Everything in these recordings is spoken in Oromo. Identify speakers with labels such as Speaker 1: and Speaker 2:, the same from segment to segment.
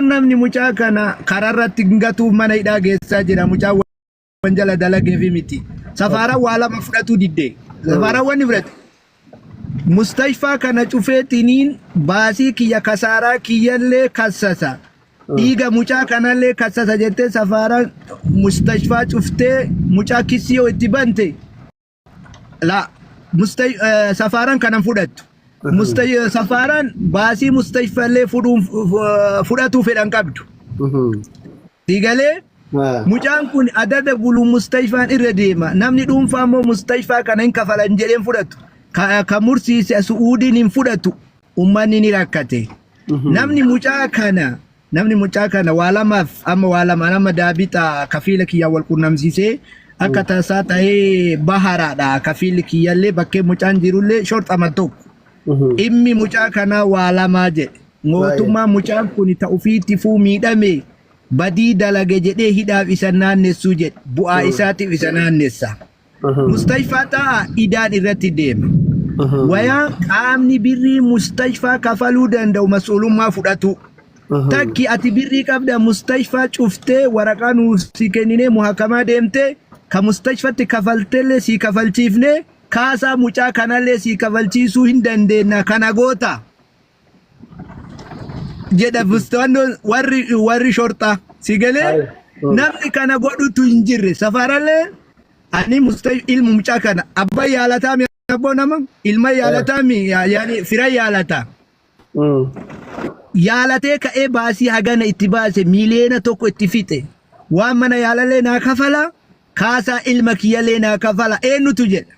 Speaker 1: Namni mucaa kana kararratti gatuuf mana hidhaa geessaa jira. Mucaa wanjala dalageefi miti. Safaaraan waa lama fudhatuu didde. Safaaraan wanni fudhate. Mustashfaa kana cufeetiniin baasii kiyya kasaaraa kiyyallee kassasa. Dhiiga mucaa kanallee kassasa jettee safaaraan mustashfaa cuftee mucaa kissii yoo itti bante la safaaraan kanan fudhattu. Safaaraan baasii mustashfallee fudhatuu fedhan qabdu. Siigalee mucaan kun adada bulu mustashfaan irra deema. Namni dhuunfaa immoo mustashfaa kana hin kafalan jedheen fudhatu. Ka mursiise Su'uudiin hin fudhatu. Ummanni ni rakkate. Namni mucaa kana namni mucaa kana waa lamaaf amma waa lamaan amma daabixa kafiila kiyyaan wal qunnamsiisee akka tasaa ta'ee baharaadha. Kafiilli kiyyallee bakkee mucaan jirullee shorxama tokko. Dhimmi mucaa kanaa waa lamaa jedhe. Mootummaan mucaan kun ta ufiitifuu miidhame badii dalage jedhee hidhaaf isa naannessuu jedhe. Bu'aa isaatiif isa naannessa. Mustashfaa ta'a idaan irratti deema. Wayaa qaamni birrii mustashfaa kafaluu danda'u mas'uulummaa fudhatu. Takki ati birrii qabda mustashfaa cuftee waraqaa nuuf si kenninee muhakamaa deemtee ka mustashfatti kafaltellee si kafalchiifnee kaasaa mucaa kanallee si kafalchiisuu hin dandeenna kana goota. Jedha bustoonnoon warri shorxaa si galee namni kana godhutu hin jirre safarallee ani musta ilmu mucaa kana abbaa yaalataa mi abboo nama ilma yaalataa mi yaani fira yaalataa yaalatee ka'ee baasii hagana itti baase 1 miiliyoona itti fixe waan mana yaalalee naa kafala kaasaa ilma kiyyalee naa kafala eenyutu jedha.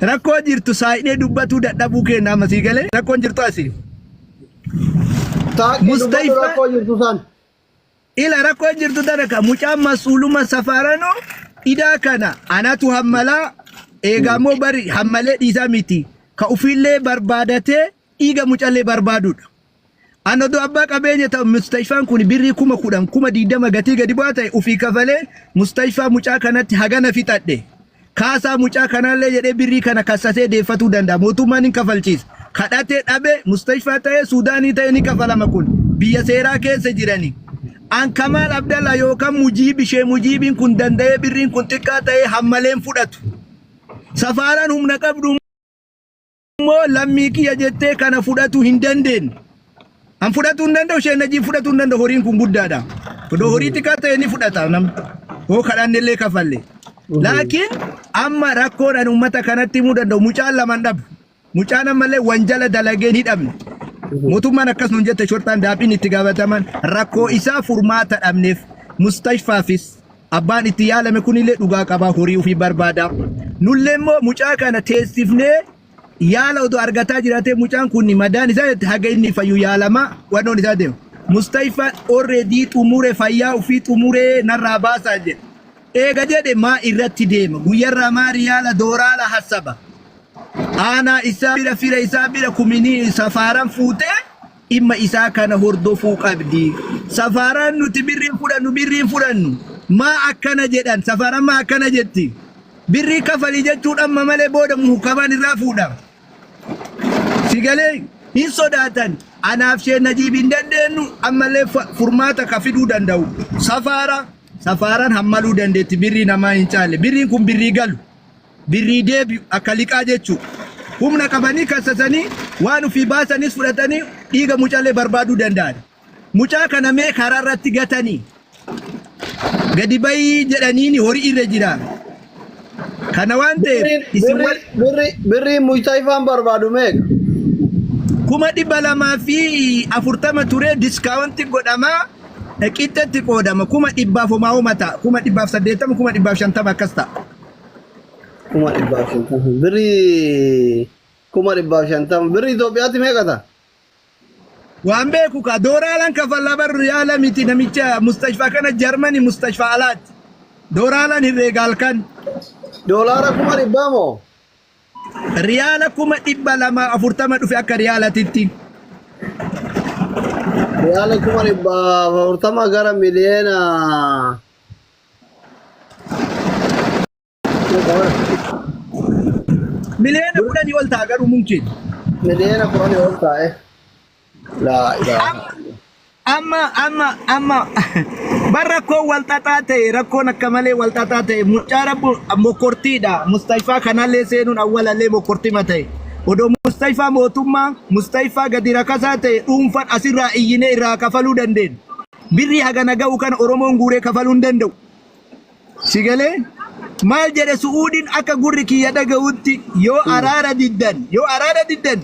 Speaker 1: Rakkoo jirtu saayinee dubbatuu dadhabuu keenya amma sii galee rakkoon jirtu asii.
Speaker 2: Saaqii dubbatu
Speaker 1: Mustayfa
Speaker 2: rakkoo jirtu san.
Speaker 1: Ila rakkoo jirtu tana ka mucaan mas'uuluma safaranoo idaa kana anatu hammalaa eegaa immoo bari hammalee dhiisaa miti ka ufiillee barbaadatee dhiiga mucallee barbaadudha. An odoo abbaa qabeenya ta'u mustashfaan kun birrii 10,000 20,000 gatii gadi bu'aa ta'e ufii kafalee mustashfaa mucaa kanatti hagana fixadhe. Kaasaa mucaa kanaallee jedhee birrii kana kassasee deeffatuu danda'a. Mootummaan hin kafalchiisa. Kadhatee dhabe mustashfaa ta'ee Suudaanii ta'e ni kafalama kun. Biyya seeraa keessa jirani. An Kamaal Abdallaa yookaan Mujiib ishee Mujiibiin kun danda'ee birriin kun xiqqaa ta'ee hammaleen fudhatu. Safaaraan humna qabdu immoo lammii kiyya jettee kana fudhatu hin dandeenye. An fudhatuu hin danda'u, isheen Najiib fudhatuu hin danda'u, horiin kun guddaadha. Odoo horii xiqqaa ta'e ni fudhata namni. Hoo kadhanne illee kafalle. Laakiin amma rakkoon ani uummata kanatti himuu danda'u mucaan lama hin dhabu. Mucaan ammallee wanjala dalagee hin hidhamne. Mootummaan akkas nuun jette shorxaan daaphiin itti gaafataman rakkoo isaa furmaata dhabneef mustashfaafis abbaan itti yaalame kunillee dhugaa qabaa horii ofii barbaada. Nullee immoo mucaa kana teessifnee yaala odoo argataa jiraatee mucaan kun madaan isaa jette haga inni fayyu yaalama wannoon isaa deema. Mustayfaan already xumure fayyaa ofii xumuree narraa baasaa jedhe. Eega jedhe maa irratti deema guyyarraa maa riyaala dooraala hassaba. Aanaa isaa bira fira isaa bira kuminii safaaran fuutee dhimma isaa kana hordofuu qabdi. Safaaraan nuti birriin fudhannu birriin fudhannu. Maa akkana jedhan safaaraan maa akkana jetti. Birrii kafali jechuun amma malee booda muhukamaan irraa fuudha. Si galee hin sodaatan. Anaaf shee Najiib hin dandeenyu ammallee furmaata ka fiduu danda'u. Safaara safaaraan hammaluu dandeetti birrii namaa hin caalle. Birriin kun birrii galu. Birrii deebi'u akka liqaa jechuu. Humna qabanii kassasanii waan ofii baasanis fudhatanii dhiiga mucallee barbaaduu danda'an. Mucaa kana mee karaa irratti gatanii gadi bayii jedhaniini horii irra jira. Kana waan ta'eef isin
Speaker 2: Birri birri birri Mustayfaan barbaadu meeqa?
Speaker 1: 240,000 ture diskaawunti godhamaa qixxetti qoodama 100,000 homaa homa ta'a 180,000 150,000 akkas ta'a.
Speaker 2: 150,000. Birrii 150,000. Birrii Itoophiyaatti meeqa ta'a?
Speaker 1: Waan beeku ka dooraalaan kafallaa bar riyaala miti namicha mustashfaa kana Jarmani mustashfaa alaatti. Dooraalaan herreega halkan.
Speaker 2: Doolaara 100,000 moo?
Speaker 1: Riyaala 240,000 dhufe akka riyaalatitti.
Speaker 2: Riyaala 140,000 gara miliyoona
Speaker 1: 10 miliyoona ol ta'a garuu mumkin.
Speaker 2: 10 miliyoona ol taa'e. Laa ilaaha.
Speaker 1: Amma amma amma bar rakkoon wal xaxaa ta'e, rakkoon akka malee wal xaxaa ta'e. Mucaa rabbu mokortiidha. Mustayfaa kanallee seenuun awwalallee mokortima ta'e. Odoo Mustayfaa mootummaa Mustayfaa gadi rakasaa ta'e, dhuunfan asirraa iyyinee irraa kafaluu dandeenya. Birrii hagana ga'u kana Oromoon guuree kafaluu hin danda'u. Si galee? Maal jedhe Su'uudiin? Akka gurri kiyya dhaga'utti, yoo araara diddan, yoo araara diddan,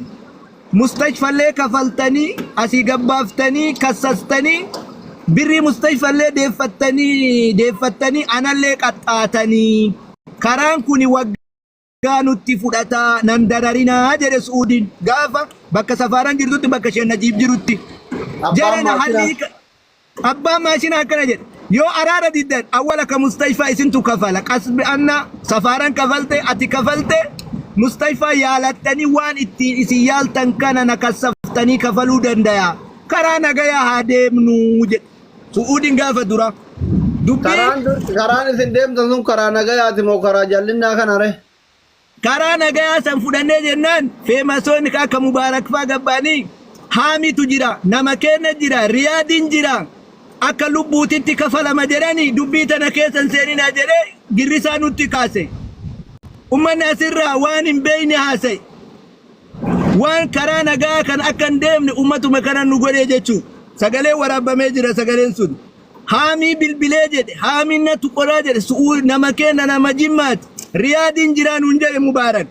Speaker 1: mustashfallee kafaltanii, asii gabbaaftanii, kassastanii, birrii mustashfallee deeffattanii deeffattanii, anallee qaxxaatanii, karaan kuni waggaa nutti fudhataa, nan dararinaa jedhe Su'uudiin gaafa bakka safaaraan jirtutti, bakka isheen Najiib jirutti.
Speaker 2: Abbaan
Speaker 1: Jarana
Speaker 2: maashinaa.
Speaker 1: hallii abbaan maashinaa akkana jedhe: yoo araara diddan, awwala ka mustayfaa isintu kafala, qasbi anna safaaran kafalte, ati kafalte, mustayfaa yaalattanii, waan ittiin isin yaaltan kana na kassaftanii kafaluu dandaya, karaa nagayaa haa deemnu jedhe Su'uudiin gaafa dura dubbii.
Speaker 2: Karaan isin deemtan sun karaa nagayaati moo karaa jallinnaa kana re?
Speaker 1: Karaa nagayaa san fudhannee jennaan, feemasoonni akka Mubaarak faa gabbaanii, haamitu jira, nama keenya jira, Riyaadiin jira, akka lubbuutitti kafalama jedhanii, dubbii tana keessan seeninaa jedhee girrisaa nutti kaase. Ummanni asirraa waan hin beekne haasa'e. Waan karaa nagaa kan akka hin deemne ummatuma kana nu godhee jechuu. Sagaleen waraabamee jira sagaleen sun. Haamii bilbilee jedhe, haamiin natu qoraa jedhe, su'uu nama keenya, nama Jimmaati. Riyaadiin jiraa nuun jedhe Mubaarak.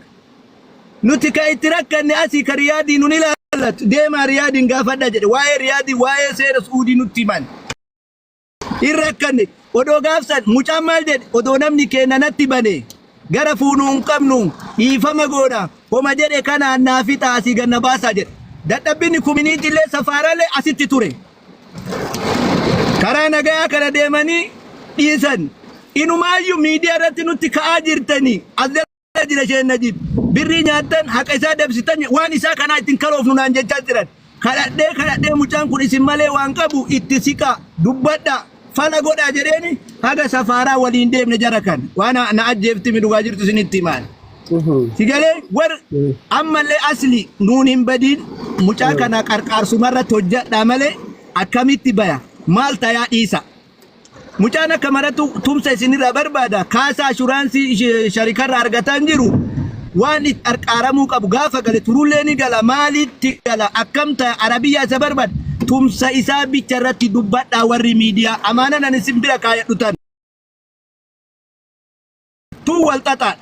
Speaker 1: Nuti ka itti rakkanne asii, ka Riyaadii nun ilaallatu. Deemaa Riyaadiin gaafadha jedhe. Waa'ee Riyaadii, waa'ee seera Su'uudii nutti himan. Hin rakkanne. Odoo gaafsan mucaan maal jedhe? Odoo namni keenya natti bane, gara fuunuu hin qabnu, dhiifama goona homa jedhe, kanaan naa fixaa, asii ganna baasaa jedhe. Dadhabbinni kuminiitillee safaarallee asitti ture. Karaa nagayaa kana deemanii dhiisan. Inumaayyuu miidiyaa irratti nutti ka'aa jirtanii as jala jira isheen Najiib. Birrii nyaattan, haqa isaa dabsitan, waan isaa kanaa ittiin kaloofnu naan jechaa jiran. Kadhadhee kadhadhee, mucaan kun isin malee waan qabu, itti siqaa dubbadhaa, fala godhaa jedheeni, haga safaaraa waliin deemne jara kan waan na ajjeefti mi dhugaa jirtu isinitti himaan. Sigalee war ammallee asli nuun hin badiin, mucaa kana qarqaarsumarratti hojjedhaa malee, akkamitti baya, maal tayaa dhiisa. Mucaan akka maratu tumsa isinirraa barbaada. Kaasaa ashuraansii sharikarraa argataa hin jiru. Waan itti qarqaaramuu qabu, gaafa gale turullee ni gala, maalitti gala, akkam ta'a, arabiyyaa isa barbaada. Tumsa isaa bicha irratti dubbadhaa warri miidiyaa. Amaanan ani isin bira kaayadhu tan. Tun wal xaxaadha.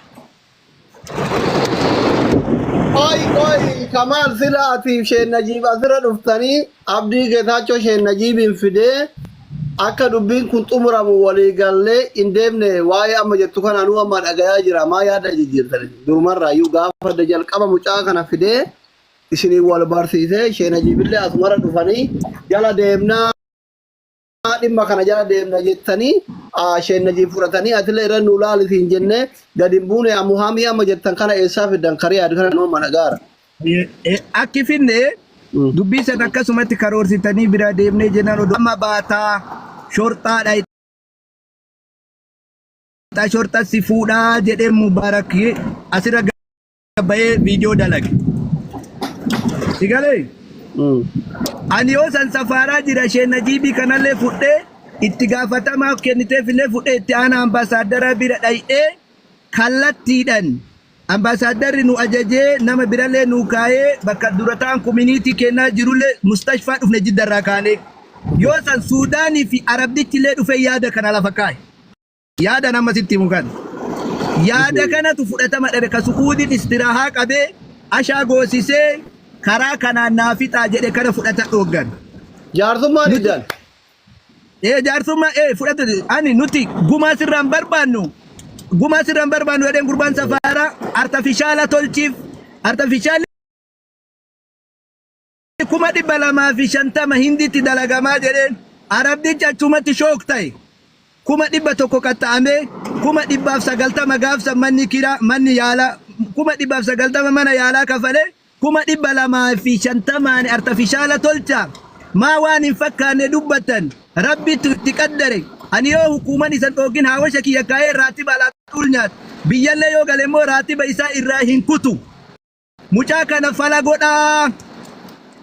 Speaker 2: Qoy qoy, Kamaal, sila atiif Sheen Najiib asirra dhuftanii, Abdii Geetaachoo Sheen Najiibiin fidee akka dubbiin kun xumuramu walii gallee hin deemne. Waa'ee amma jettu kana anuu amma dhagayaa jira. Maa yaada jijjiirtan? Durumarraayyuu gaafa jalqaba mucaa kana fidee isinii wal barsiisee, Sheen Najiibillee asumarra dhufanii, jala deemnaa, dhimma kana jala deemna jettanii, Sheen Najiib fudhatanii, atillee irra nu laalisiin jennee gadi hin buune. Amuhaamii amma jettan kana eessaa fiddan? Karii yaadu kana nama mana gaara.
Speaker 1: Akki finne dubbii san akkasumatti karoorsitanii bira deemnee jennaan, odoo amma baataa shorxaadha shorxa si fuudhaa jedhee Mubaarak asirra bahee viidiyoo dalage. Sigalee? Ani yoo san safaaraa jira, isheen Najiibii kanallee fudhee, itti gaafatamaa kenniteefillee fudhee, itti aanaa ambaasaaddara bira dhay'ee, kallattiidhaan ambaasaaddarri nu ajajee, nama birallee nu kaayee, bakka dura ta'an kuminiitii kennaa jirullee mustashfaa dhufne Jiddarraa kaanee. Yoo san Suudaanii fi Arabdichillee dhufee yaada kana lafa kaa'e. Yaada nama sitti himu kana. Yaada kanatu fudhatama dhabe, ka Su'uudiin istiraahaa qabee ashaa goosisee karaa kanaan naa fixaa jedhe kana fudhata dhooggan.
Speaker 2: Jaarsummaa diddan.
Speaker 1: Ee, jaarsummaa ee fudhatu, ani nuti gumaa sirraan barbaannu, gumaa sirraan barbaannu jedheen. Gurbaan safaaraa artafishaala tolchiif, artafishaalli 250,000 Hinditti dalagamaa jedheen. Arabdichi achumatti shook ta'e. 100,000 qaxxa'amee, 190,000 gaafsa manni kiraa, manni yaalaa 190,000, mana yaalaa kafalee, 250,000n artafishaala tolcha. Maa waan hin fakkaanne dubbattan? Rabbitu itti qaddare. Ani yoo hukuuman isan dhoogin, haawasha kiyya kaa'ee raatiba alaa xuul nyaata. Biyyallee yoo gale immoo raatiba isaa irraa hin kutu. Mucaa kana fala godhaa.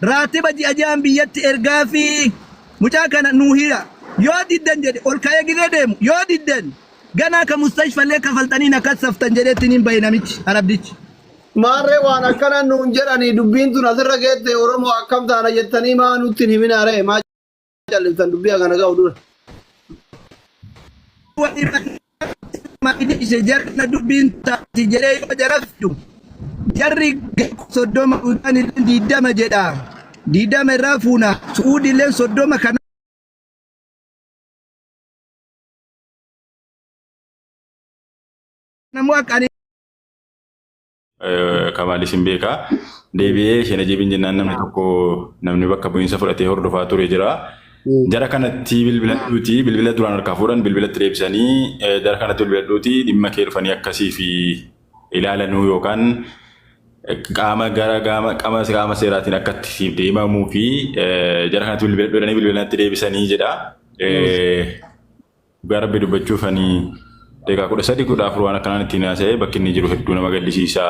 Speaker 1: Raatiba ji'a ji'aan biyyatti ergaa fi Mucaa kana nuu hira. Yoo diddan jedhe ol ka'ee gizee deemu yoo diddan ganaa ka mustashfallee kafaltanii na kassaftan jedheetti niin bahe namichi arabdichi.
Speaker 2: Maarree waan akkana nuun jedhanii dubbiin tun asirra geette Oromoo akkam taana jettanii maa nutti hin himinaa ree maa calliftan dubbii akkana ga'u dura.
Speaker 1: Ise jarri dubbiin taati jedhee yoo jara fidu jarri 30 Suudaan illee 20 jedha. 20 irraa fuuna Su'uudi illee 30 kana immoo akka ani
Speaker 3: Kamaalis hin beeka. Deebi'ee isheen ajiibin jennaan namni tokko namni bakka bu'iinsa fudhatee hordofaa ture jira. Jara kanatti bilbiladhuuti bilbila duraan harkaa fuudhan bilbilatti deebisanii jara kanatti bilbiladhuuti dhimma kee dhufanii akkasii fi ilaalanuu yookaan qaama gara qaama qaama qaama seeraatiin akka itti siif deemamuu fi jara kanatti bilbiladhu jedhanii bilbilatti deebisanii jedha. Dhugaa rabbi dubbachuuf ani daqiiqaa 13 14 waan akkanaan ittiin haasa'e bakki inni jiru hedduu nama gaddisiisa.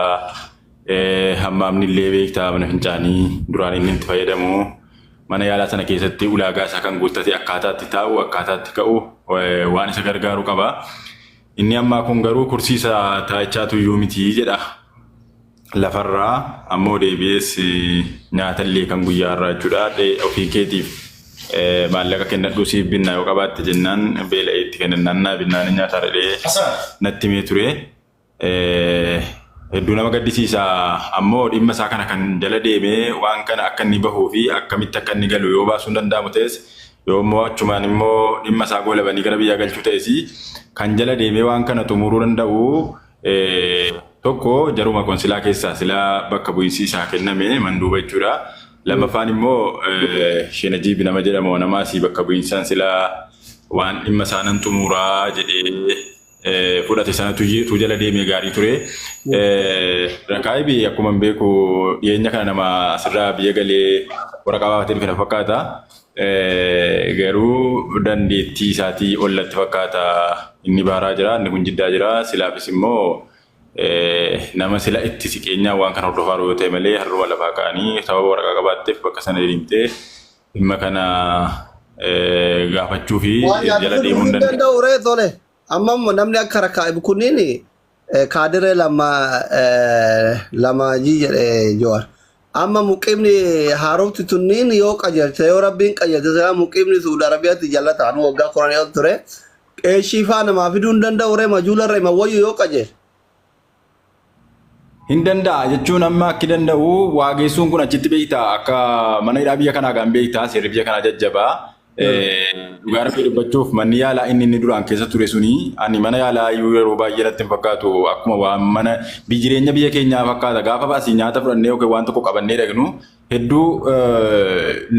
Speaker 3: Hammaamni illee beektaa mana fincaanii duraan inni itti fayyadamu mana yaalaa sana keessatti ulaagaa isaa kan guuttate akkaataa itti taa'u akkaataa itti ka'u waan isa gargaaru qaba. Inni ammaa kun garuu kursii isa taa'ichaatu iyyuu miti jedha. Lafarraa ammoo deebi'ees nyaatallee kan guyyaa irraa jechuudha. Ofii keetiif maallaqa kennadhuu siif binna yoo qabaatte jennaan beela'ee itti kennannaan naa binnaan nyaataa jedhee natti himee ture. Hedduu nama gaddisiisa ammoo dhimma isaa kana kan jala deemee waan kana akka inni bahuu fi akkamitti akka inni galu yoo baasuun danda'amu ta'es yoo immoo achumaan immoo dhimma isaa goolabanii gara biyyaa galchuu ta'es kan jala deemee waan kana xumuruu danda'u Tokko jaruma konsilaa keessaa silaa bakka bu'iinsi isaa kenname manduuba jechuudha. Lammaffaan immoo Shenajiib nama jedhamu nama asii bakka bu'iinsaan silaa waan dhimma isaa nan xumuraa jedhee fudhate sanatu tu jala deemee gaarii ture. Rakaayibi akkuma hin beeku dhiyeenya kana nama asirraa biyya galee waraqaa baafatee dhufe na fakkaata. Garuu dandeettii isaatii ol natti fakkaata. Inni baaraa jira, inni kun jiddaa jira. Silaafis immoo nama sila itti siqeenyaan waan kana hordofaa yoo ta'e malee har'uma lafaa ka'anii sababa waraqaa qabaatteef bakka sana deemtee dhimma kana gaafachuu fi
Speaker 2: Waan
Speaker 3: jala
Speaker 2: nyaata
Speaker 3: deemuu hin
Speaker 2: hin
Speaker 3: danda'u.
Speaker 2: danda'u ree tole. Amma immoo namni akka rakkaa'ib kunniin kaadiree lama lama jii jedhe Jawaar. Amma muqiimni haarofti tunniin yoo qajeelte yoo rabbiin qajeelte silaa muqiimni Suudi Arabiyaatti jallata anu waggaa 10 ol ture. Qeeshii faa namaa fiduu hin danda'u ree majuularra hima wayyu yoo qajeele.
Speaker 3: Hin danda'a jechuun amma akki danda'u waa geessuun kun achitti beektaa akka mana hidhaa biyya kanaa gaan beektaa seerri biyya kanaa jajjabaa. Dhugaa rabbii dubbachuuf manni yaalaa inni inni duraan keessa ture suni ani mana yaalaa iyyuu yeroo baay'ee natti hin fakkaatu akkuma waan mana jireenya biyya keenyaa fakkaata gaafa asii nyaata fudhannee yookiin waan tokko qabannee dhaqnu hedduu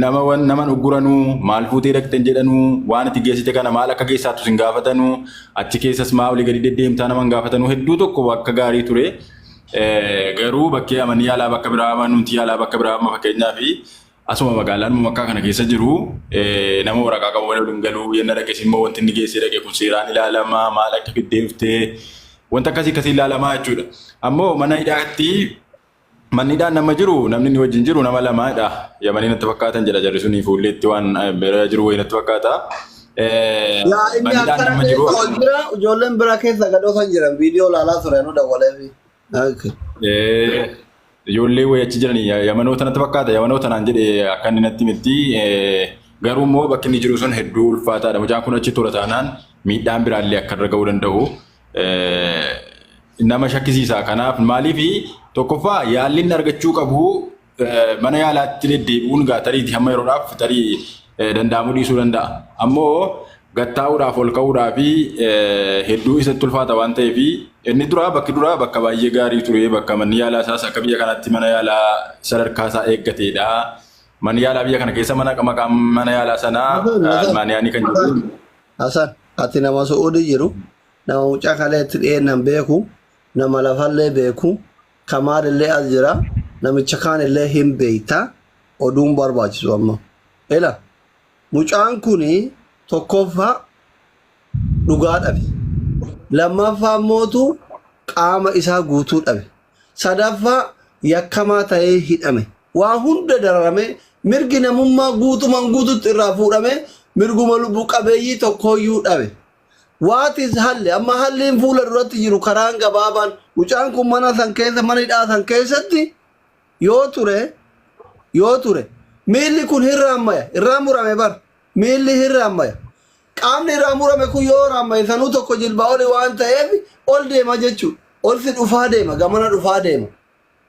Speaker 3: nama nama dhugguranuu maal fuutee dhaqxen jedhanuu waan itti geessite kana maal akka geessaattu sin gaafatanuu achi keessas maa olii gadi deddeemtaa nama hin gaafatanuu hedduu tokko akka gaarii ture. Garuu bakkee manni yaalaa bakka biraa manumti yaalaa bakka biraa amma fakkeenyaaf asuma magaalaan makkaa kana keessa jiru nama waraqaa qabu malee waliin galuu yenna dhaqes immoo wanti inni geessee dhaqe kun seeraan ilaalama maal akka fiddee dhuftee wanta akkasii akkasii ilaalamaa jechuudha. Ammoo mana hidhaatti manni hidhaan nama jiru namni inni wajjin jiru nama lamaadha. Yamanii natti fakkaatan jedha jarri suni fuulleetti waan bira jiru wayii natti fakkaata.
Speaker 2: Yaa inni
Speaker 3: Manni hidhaan
Speaker 2: akkana
Speaker 3: nama jiru
Speaker 2: keessa ol jira ijoolleen bira keessa gadhoosan jiran viidiyoo ilaalaa ture nu dawwaleefi. Okay.
Speaker 3: Ijoollee wayii achi jiran Yamanoota natti fakkaata. Yamanoota naan jedhe akka inni natti himetti. Garuu immoo bakki inni jiru sun hedduu ulfaataadha. Mucaan kun achi tura taanaan miidhaan biraallee akka irra ga'uu danda'u nama shakkisiisa. Kanaaf maaliif tokkoffaa yaalli inni argachuu qabu mana yaalaatti deddeebi'uun gaa tariitii hamma yeroodhaaf tarii danda'amuu dhiisuu danda'a. Ammoo gattaa'uudhaaf ol ka'uudhaaf hedduu isatti ulfaata waan ta'eef inni duraa bakki duraa bakka baay'ee gaarii ture bakka manni yaalaa isaas akka biyya kanaatti mana yaalaa sadarkaa isaa eeggateedha. Manni yaalaa biyya kana keessa mana maqaan mana yaalaa sanaa
Speaker 2: Hasan, Hasan,
Speaker 3: Almaaniyaanii kan jedhu.
Speaker 2: Hasan, ati nama Su'uudii jiru, nama mucaa kalee itti dhiyeennan beeku, nama lafallee beeku, Kamaalillee as jira, namicha kaanillee hin beekta, oduun barbaachisu amma. Ila, mucaan kun tokkoffaa dhugaa dhabe. Lammaffaa mootu qaama isaa guutuu dhabe. Sadaffaa yakkamaa ta'ee hidhame. Waa hunda dararame Mirgi namummaa guutumaan guututti irraa fuudhame, mirguma lubbu qabeeyyii tokkooyyuu dhabe. What is halli? Amma halliin fuula duratti jiru, karaan gabaabaan, mucaan kun mana san keessa, mana hidhaa san keessatti yoo ture miilli kun hirraammaya, irraa murame bar, miilli hirraammaya. Qaamni irraa murame kun yoo raammaye sanuu tokko jilbaa oli waan ta'eef ol deema jechuudha. Ol si dhufaa deema, gamana dhufaa deema.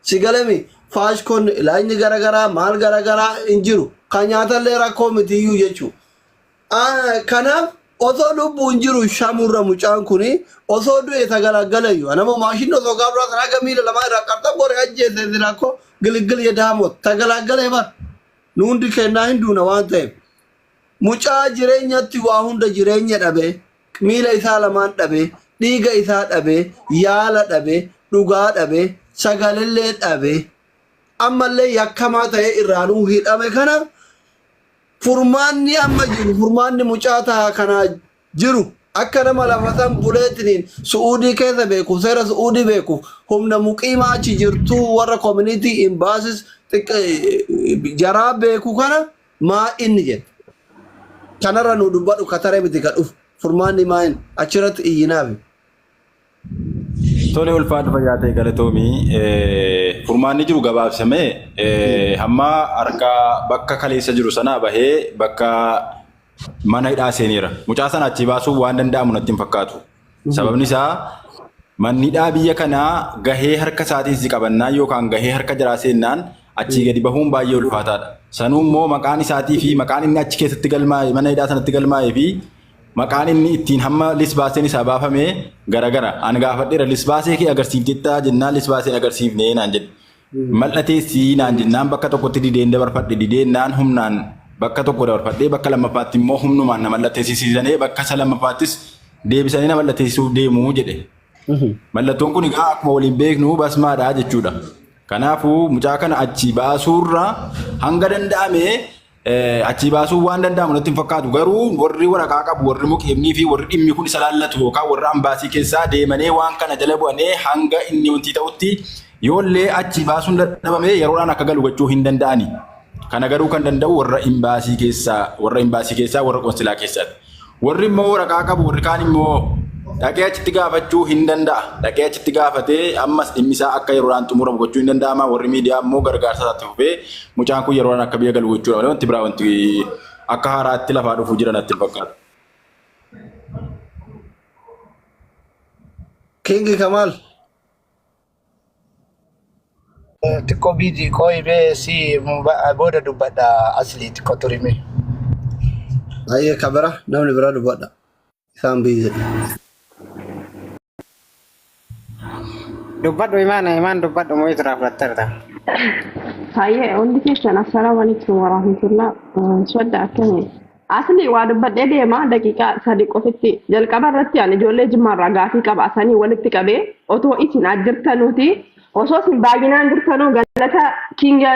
Speaker 2: Si galemi faashkoon ilaanyni garagaraa maal garagaraa hin jiru. Kan nyaatallee rakkoo mitiyyuu jechuudha. Kanaaf osoo lubbuun jiru shamurra, mucaan kuni osoo du'e tagalagalayu anama maashinni osoo gaabraa sana haga miila lamaa irraa qarxam gore ajjeese rakkoo giligil yedaamot tagalagalee bar, nu hundi kennaa hin duuna waan ta'eef. Mucaa jireenyatti waa hunda jireenya dhabe, miila isaa lamaan dhabe, dhiiga isaa dhabe, yaala dhabe, dhugaa dhabe, sagalellee dhabe, ammallee yakkamaa ta'e irraanuu hidhame. Kana furmaanni amma jiru, furmaanni mucaa tahaa kanaa jiru, akka nama lafa san buleetiniin Su'uudii keessa beeku, seera Su'uudii beeku, humna muqiimaa achi jirtuu, warra community embassis jaraa beeku kana maa inni jedhe kanarra nu dubbadhu. Kataree miti ka dhufu, furmaanni maa inni achirratti iyyinaafi.
Speaker 3: Tole, ulfaatu, fayyaa ta'e, galatoomii. Furmaanni jiru gabaabsamee hamma harka bakka kaleessa jiru sanaa bahee bakka mana hidhaa seeneera. Mucaa sana achii baasuun waan danda'amu natti hin fakkaatu. Sababni isaa manni hidhaa biyya kanaa gahee harka isaatiin si qabannaan yookaan gahee harka jaraa seennaan achii gadi bahuun baay'ee ulfaataadha. Sanuu immoo maqaan isaatii fi maqaan inni achi keessatti galmaa'e, mana hidhaa sanatti galmaa'ee fi maqaan inni ittiin hamma lisbaaseen isaa baafame garagara. Ani gaafadheera, lisbaasee kee agarsiiftettaa jennaan, lisbaaseen agarsiifnee naan jedhe. Mal'ateessii naan jennaan bakka tokkotti dideen dabarfadhe, dideennaan humnaan bakka tokko dabarfadhee, bakka lammaffaatti immoo humnumaan na mallatteessisiisanii, bakka isa lammaffaattis deebisanii na mallatteessisuuf deemuu jedhe. Mallattoon kun egaa akkuma waliin beeknu basmaadha jechuudha. Kanaafuu mucaa kana achi baasuurra hanga danda'ame achii baasuun waan danda'amu natti hin fakkaatu. Garuu warri waraqaa qabu, warri muqiimnii fi warri dhimmi kun isa laallatu yookaan warra ambaasii keessaa deemanii waan kana jala bu'anii hanga inni wanti ta'utti yoollee achii baasuun dadhabame yeroodhaan akka galu gochuu hin danda'ani. Kana garuu kan danda'u warra imbaasii keessaa, warra imbaasii keessaa, warra qonsilaa keessaati. Warri immoo waraqaa qabu, warri kaan immoo dhaqee achitti gaafachuu hin danda'a. Dhaqee achitti gaafatee ammas dhimmi isaa akka yeroodhaan xumuramu gochuu hin danda'ama. Warri miidiyaa immoo gargaarsa isaatti fufee mucaan kun yeroodhaan akka biyya galu gochuudha malee wanti biraa wanti akka haaraatti lafaa dhufu jira natti hin fakkaatu.
Speaker 2: Kingi Kamaal.
Speaker 1: Xiqqoo busy qooyi si booda dubbadha, asli xiqqoo turime.
Speaker 2: Baay'ee kabira namni bira dubbadha. Isaan busy.
Speaker 4: Dubbadhu Imaan, Imaan dubbadhu, mo'ii turaa fudhatteerta.
Speaker 5: Hayyee, hundi keessan assalaamu alaikum warahmatullah. Sodda, akkami? Asli waa dubbadhee deema daqiiqaa 3 qofitti. Jalqaba irratti ani ijoollee Jimmaarraa gaafii qaba sanii walitti qabee, otoo isin jirtanuuti, osoo isin baay'inaan jirtanuu, galata kinga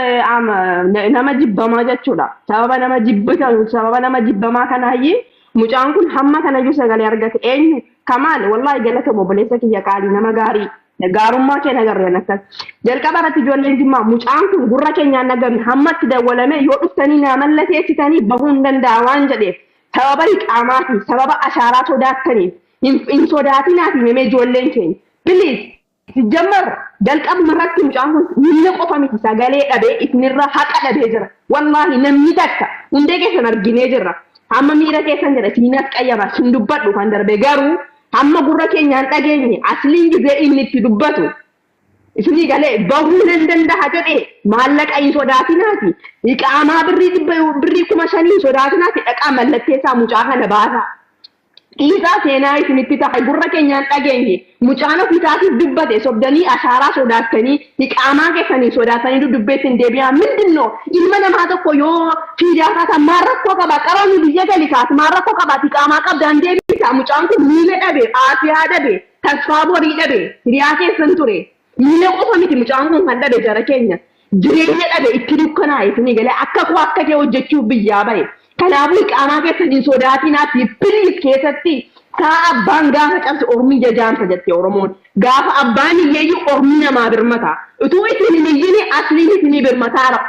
Speaker 5: nama jibbamaa jechuudha. Sababa nama jibbitan, sababa nama jibbamaa kanaayyii mucaan kun hamma kanayyuu sagalee argate. Eenyu? Kamaal, wallaahi galata obboleessa kiyya qaalii, nama gaarii. Gaarummaa kee nagarreen akkas. Jalqaba irratti ijoolleen Jimmaa, mucaan kun gurra keenyaan nagamne hammatti dawwalame yoo dhuftanii naa mallateessitanii bahuu hin danda'a waan jedheef, sababa iqaamaatiin, sababa ashaaraa sodaattaniif hin sodaatinaati himamee ijoolleen keenya. Please, jammar jalqabuma irratti mucaan kun miila qofa miti, sagalee dhabee isinirra haqa dhabee jira. Wallaahi namni takka hundee keessan arginee jirra. Hamma miira keessan jira isiniin qayyama sin dubbadhu kan darbe, garuu hamma gurra keenyaan dhageenye asliin gizee inni itti dubbatu isinii galee bahuu nan danda'a jedhee, maallaqa hin sodaatinaati. Iqaamaa birrii 100, birrii 5,000 hin sodaatinaati, dhaqaa mallatteessaa, mucaa kana baasaa. Dhiisaa, seenaa isinitti ta'a, gurra keenyaan dhageenye. Mucaan ofiisaatiif dubbate, sobdanii ashaaraa sodaattanii, iqaamaa keessanii sodaatanii dudubbeetti hin deebi'aa. Mindinnoo ilma namaa tokko yoo fiidaa kaatan maal rakkoo qaba? Qabamii biyya gali kaatu maal rakkoo qaba? Iqaamaa qabdaan deebisa. Mucaan kun miila dhabe, aafiyaa dhabe, tasfaa borii dhabe, hiriyaa keessan ture. Miila qofa miti mucaan kun kan dhabe, jara keenya. Jireenya dhabe, itti dukkanaa'e, isinii galee akka koo akka kee hojjechuuf biyyaa bahe. Kanaafuu iqaamaa keessan hin sodaatinaati please. Keessatti saa abbaan gaafa cabse ormi jajaamsa jette Oromoon. Gaafa abbaan hiyyeeyyuu ormi namaa birmata. Utuu isin hin iyyini asliin isinii birmataara.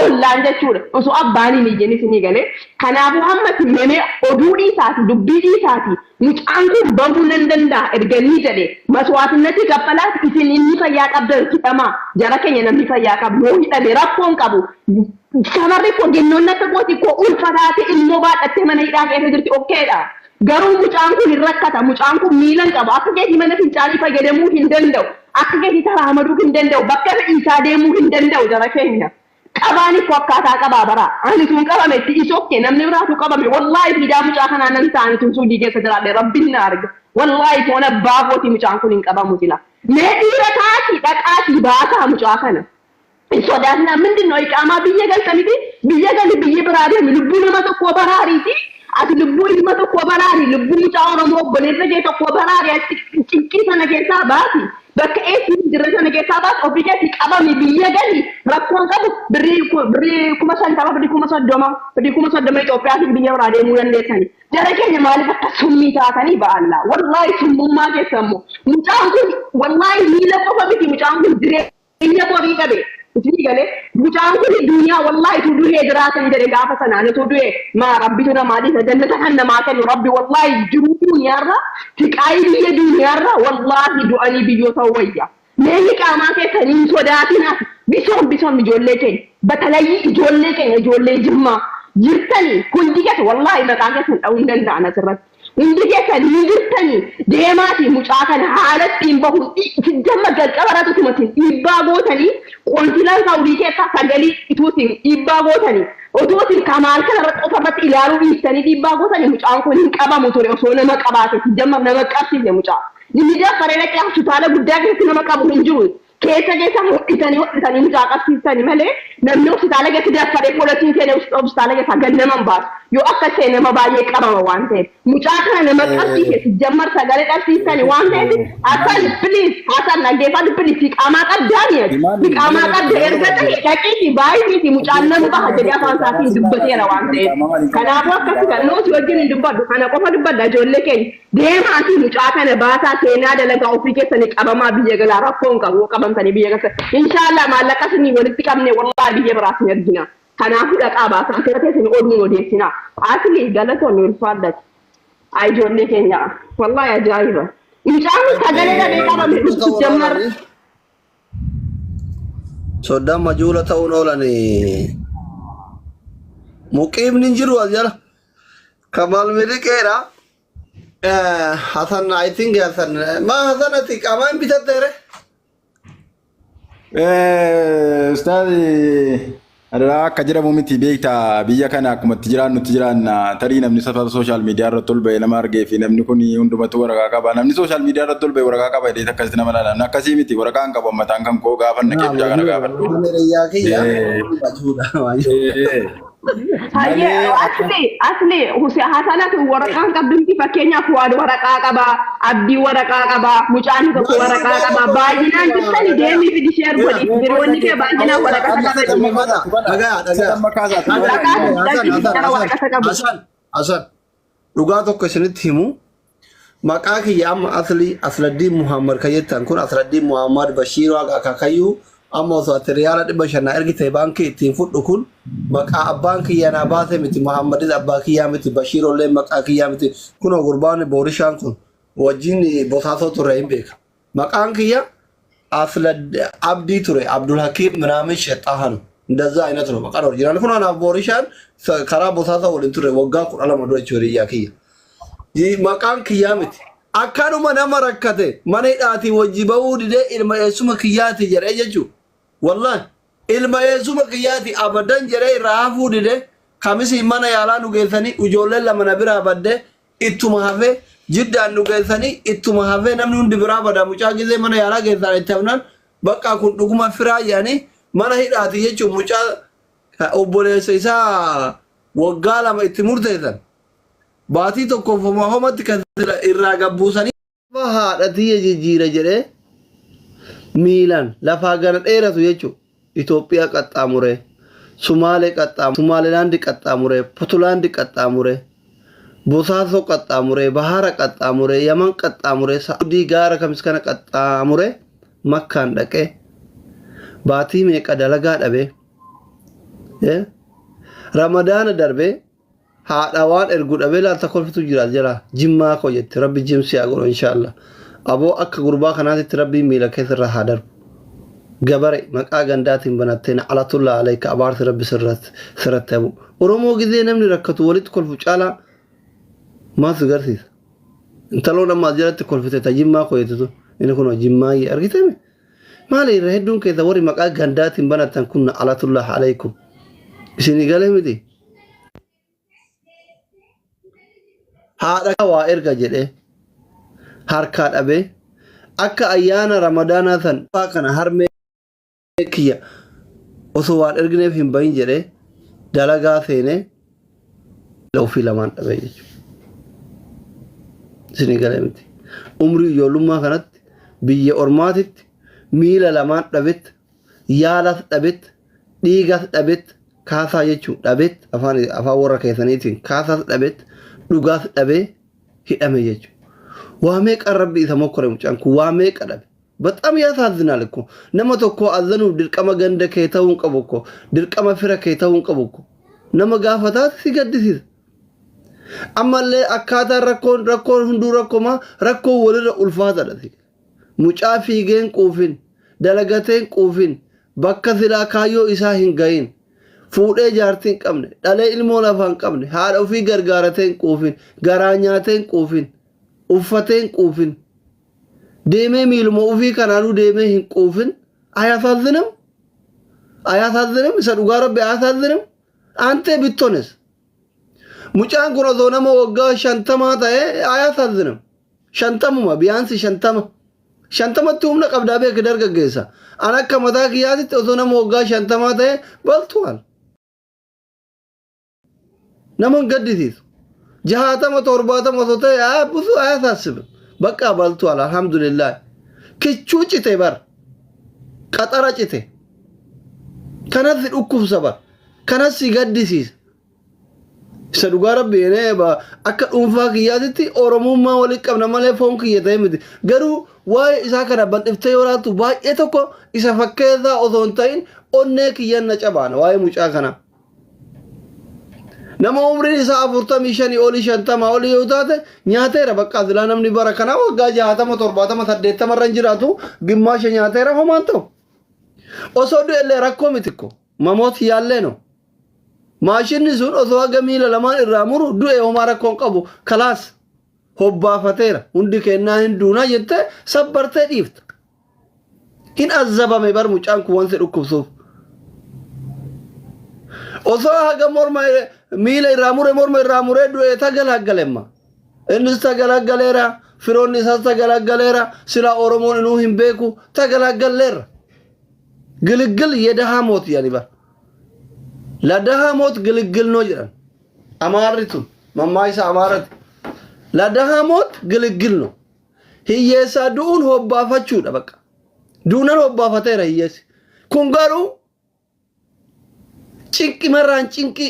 Speaker 5: Ollaan jechuudha. Osoo abbaan hin iyyin isinii galee. Kanaafuu hamma isin memee oduu dhiisaati, dubbii dhiisaati. Mucaan kun bahuu nan danda'a erga inni jedhe maswaatinnati kaffalaas isin inni fayyaa qabdan hidhamaa. Jara keenya namni fayyaa qabu yoo hidhame rakkoo hin qabu. Shamarri koo gennoonni akka kooti koo ulfa taate ilmoo baadhattee mana hidhaa keessa jirti okkeedha. Garuu mucaan kun hin rakkata. Mucaan kun miila hin qabu. Akka keetii mana fincaanii fayyadamuu hin danda'u. Akka keetii taraamaduu hin danda'u. Bakka fe'iisaa deemuu hin danda'u jara keenya. Qabaan ikkoo akkaataa qabaa bara. Ani tun qabame itti isokke namni biraatu qabame. Wallaahi fiidaa mucaa kanaa nan ta'ani tun suudii keessa jiraadhe rabbiin na arga. Wallaahi foon abbaa kooti mucaan kun hin qabamu sila. Mee dhiira taati dhaqaatii baasaa mucaa kana. Hin sodaatinaa ምንድን ነው iqaamaa biyya galta miti biyya gali biyya biraa deemi lubbuu nama tokkoo baraariiti ati lubbuu ilma tokkoo baraari lubbuu mucaa Oromoo obboleessa kee tokkoo baraari achi cinqii sana keessaa baasi bakka eessi hin jirre sana keessaa baasi ofii keetii qabami biyya gali rakkoon qabu birrii 50,000 birrii 30,000 birrii 30,000 Itoophiyaatiin biyya biraa deemuu dandeessani. Jara keenya maaliif akka summii taatanii ba'alla wallaahi summummaa keessa immoo mucaan kun wallaahi miila qofa miti mucaan kun jireenya borii qabe isinii galee mucaan kun duniyaa wallaahi utuu du'ee jiraatan jedhe gaafa sanaan utuu du'e maa rabbitu namaa dhiisa jannata kan namaa kennu rabbi wallaahi jiruu duniyaarra siqaayii biyya duniyaarra wallaahi du'anii biyyoota wayya. Mee qaamaa keessanii hin sodaatinaa bisoon bisoon ijoollee keenya batalayyii ijoollee keenya ijoollee jimmaa jirtanii hundi keessa wallaahi maqaa keessan dha'uu hin danda'an asirratti. Hundi keessan ni jirtanii deemaatii mucaa kana haala ittiin bahu jamma jalqaba irratti utuma isin dhiibbaa gootanii qoonsilaan saawudii keessaa sagalii ituu isin dhiibbaa gootanii otoo isin kamaal kana irratti qofa irratti ilaaluu dhiistanii dhiibbaa gootanii mucaan kun hin qabamu ture osoo nama qabaate jamma nama qabsiise mucaa. Inni daffaree dhaqee hospitaala guddaa keessatti nama qabu hin jiru. Keessa keessa hodhisanii hodhisanii mucaa qabsiisanii malee namni hospitaala keessatti daffaree poolisiin seenee hospitaala keessaa gad nama hin baasu. Yoo akka ta'e nama baay'ee qabama waan ta'eef. Mucaa kana nama qabsiise jammar sagalee qabsiisanii waan ta'eef Hasan please Hasan dhaggeeffadhu please iqaamaa qabdaani ati. Iqaamaa qabda erga ta'e dhaqiitii baay'isiiti mucaan nan baha jedhee afaan isaatiin dubbateera waan ta'eef. Kanaafuu akkasi kan nuti wajjin hin dubbadhu kana qofa dubbadha ijoollee keenya. Deemaatii mucaa kana baasaa seenaa dalagaa ofii keessanii qabamaa biyya galaa rakkoo hin qabu qabamtanii biyya galtan. Inshaallah maallaqa isinii walitti qabne wallaahi biyya biraas hin ergina. Kanaafuu dhaqaa baasaa asirra teessanii oduun odeessinaa. Asli galatoonni ulfaadhati. Ay ijoollee keenya wallaahi ajaa'iba. Mucaan kun sagalee dhabee qabame dhuftu jammar.
Speaker 2: Soddaan majuula ta'uun oolan muqiimni hin jiru as jala. Kamal miliqeedha. Hasan I think Hasan maa Hasan ati qaamaan bitatteere?
Speaker 3: Ustaaz adaraa akka jedhamu miti beektaa biyya kana akkuma itti jiraannu itti jiraanna tarii namni safara sooshaal miidiyaa irratti ol ba'e nama argee fi namni kun hundumatu waraqaa qaba namni sooshaal miidiyaa irratti ol ba'e waraqaa qaba jedhee akkasitti nama ilaala namni akkasii miti waraqaa hin qabu ammataan kan koo gaafa naqee mucaa kana gaafadhu.
Speaker 2: Hiriyaa kiyya.
Speaker 5: Hayyee
Speaker 3: Malee akka
Speaker 5: asli asli Huse Hasanatu waraqaan qabdumti fakkeenyaaf Fuwaad waraqaa qaba Abdii waraqaa qaba mucaan tokko waraqaa qaba baay'inaan jirtani deemii fidi sheer godhi hiriyoonni kee baay'inaan waraqata qabani.
Speaker 2: Dhagaa dhagaa.
Speaker 5: Waraqaa dhaqii jara waraqata qabu.
Speaker 2: Hasan Hasan dhugaa tokko isinitti himu maqaa kiyya amma asli Asladdiin Muhammad kan jettan kun Asladdiin Muhammad Bashiir Waaqa Akaakayyuu amma osoo ati riyaala 500 naa ergite baankii ittiin fudhu kun maqaa abbaan kiyya naa baase miti Muhammadis abbaa kiyyaa miti Bashiir ollee maqaa kiyyaa miti kunoo gurbaan Boorishaan kun wajjin bosaasoo turre hin beeka maqaan kiyya Aslad Abdii ture Abdul Hakiim minaamin Shexaahan እንደዛ አይነት ነው maqaan original kun anaaf Boorishaan karaa bosaasoo waliin ture waggaa 12 dura jechuudha hiriyaa kiyya. Maqaan kiyyaa miti. Akkanuma nama rakkate mana hidhaatii wajji bahuu didee ilma eessuma kiyyaati jedhee jechuudha. Wallaahi ilma eessuma kiyyaati abadan jedhee irraa hafuu didee kamisii mana yaalaa nu geessanii ijoolleen lama na biraa baddee ittuma hafee jiddaan nu geessanii ittuma hafee namni hundi biraa bada mucaa gizee mana yaalaa geessan itti hafnaan bakka kun dhuguma firaa jedhanii mana hidhaati jechuun mucaa obboleessa isaa waggaa 2 itti murteessan. Baatii tokkoof homaa homatti kan irraa gabbuusanii. Haadha tiyya jijjiira jedhee miilaan lafaa gara dheeratu jechuudha. Itoophiyaa qaxxaamuree, Sumaalee qaxxaamuree, Sumaalilaandi qaxxaamuree, Putulaandi qaxxaamuree, Bosaasoo qaxxaamuree, Bahara qaxxaamuree, Yaman qaxxaamuree, Saa'udii gaara kamis kana qaxxaamuree Makkaan dhaqee baatii meeqa dalagaa dhabee Ramadaana darbee haadha waan ergu dhabee laalta kolfitu jira jala jimmaa koo jetti rabbi jimsi haa godhu inshaallah. Aboo akka gurbaa kanaatitti rabbiin miila keessa irraa haa darbu. Gabare maqaa gandaatiin banattee na'alatullaa alayka abaarsi rabbi sirratti habu. Oromoo gizee namni rakkatu walitti kolfu caalaa maal si garsiisa? Intaloon amma as jalatti kolfite ta jimmaa koo jettu inni kun jimmaayyee argitee maali irra hedduun keessa warri maqaa gandaatiin banattan kun na'alatullaa alaykum. Isinii galee miti? Haadha waa erga jedhee harkaa dhabee akka ayyaana ramadaanaa san kana harmee kiyya osoo waan ergineef hin bahin jedhee dalagaa seenee ofii lamaan dhabee jechuudha. Isinii galee miti. Umrii ijoollummaa kanatti biyya ormaatitti miila lamaan dhabetti yaalas dhabetti dhiigas dhabetti kaasaa jechuun dhabetti afaan afaan warra keessaniitiin kaasaas dhabetti dhugaas dhabee hidhame jechuudha. Waa meeqaan rabbi isa mokkore mucaan kun waa meeqa dhabe. በጣም ያሳዝናል እኮ nama tokko azanuuf dirqama ganda kee ta'uu hin qabu እኮ dirqama fira kee ta'uu hin qabu እኮ nama gaafa taate si gaddisiisa. Ammallee akkaataan rakkoon rakkoon hunduu rakkoma rakkoon walirra ulfaataadha. Mucaa fiigeen quufin dalagateen quufin bakka silaa kaayyoo isaa hin gahin fuudhee jaartii hin qabne dhalee ilmoo lafaa hin qabne haadha ofii gargaaratee hin quufin garaa nyaatee hin quufin uffatee hin quufin deemee miiluma ofii kanaanuu deemee hin quufin አያሳዝንም? አያሳዝንም? Isa dhugaa rabbi አያሳዝንም? አንተ ብትሆንስ mucaan kun osoo nama waggaa 50 ta'e አያሳዝንም? 50uma biyaansi 50 50tti humna qabdaa beeki dargaggeessa. An akka mataa kiyyaatitti osoo nama waggaa 50 ta'e baltuwal. Nama hin gaddisiisu. 60 70 osoo ta'e ብዙ አያሳስብም። በቃ በልቷል። አልሐምዱሊላህ kichuu cite bar qaxara cite kanas si dhukkubsa bar kanas si gaddisiisa. Isa dhugaa rabbi akka dhuunfaa kiyyaatitti Oromummaa walitti qabna malee foon kiyya ta'e miti. Garuu waa'ee isaa kana bal'iftee yoo laattu baay'ee tokko isa fakkeessaa osoo hin ta'in onnee kiyyan na cabaana waa'ee mucaa kanaa. Nama umriin isaa 45 olii 50 olii yoo taate nyaateera bakka silaa namni bara kanaa waggaa 60 70 80 irra hin jiraatu gimmaasha nyaateera homaan ta'u. Osoo du'ellee rakkoo miti ko mamoot yaallee no. Maashinni sun osoo haga miila lamaan irraa muru du'e homaa rakkoon qabu kalaas hobbaafateera hundi kennaa hin duunaa jettee sabbartee dhiifta. Hin azzabame bar mucaan kun wanti dhukkubsuuf. Osoo haga morma miila irraa mure morma irraa muree du'e tagalaggalemma. Innis tagalaggaleera firoonni isaas tagalaggaleera silaa Oromoon inuu hin beeku tagalaggalleerra. ግልግል የደሃ ሞት jedhani bar. ለደሃ ሞት ግልግል ነው jedhan. Amaarri tun mammaaksa Amaarati. ለደሃ ሞት ግልግል ነው. Hiyyeessaa du'uun hobbaafachuudha bakka. Duunan hobbaafateera hiyyeessi. Kun garuu cinqi marraan cinqi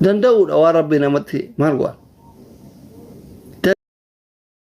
Speaker 2: danda'uudha waan rabbi namatti maal godha.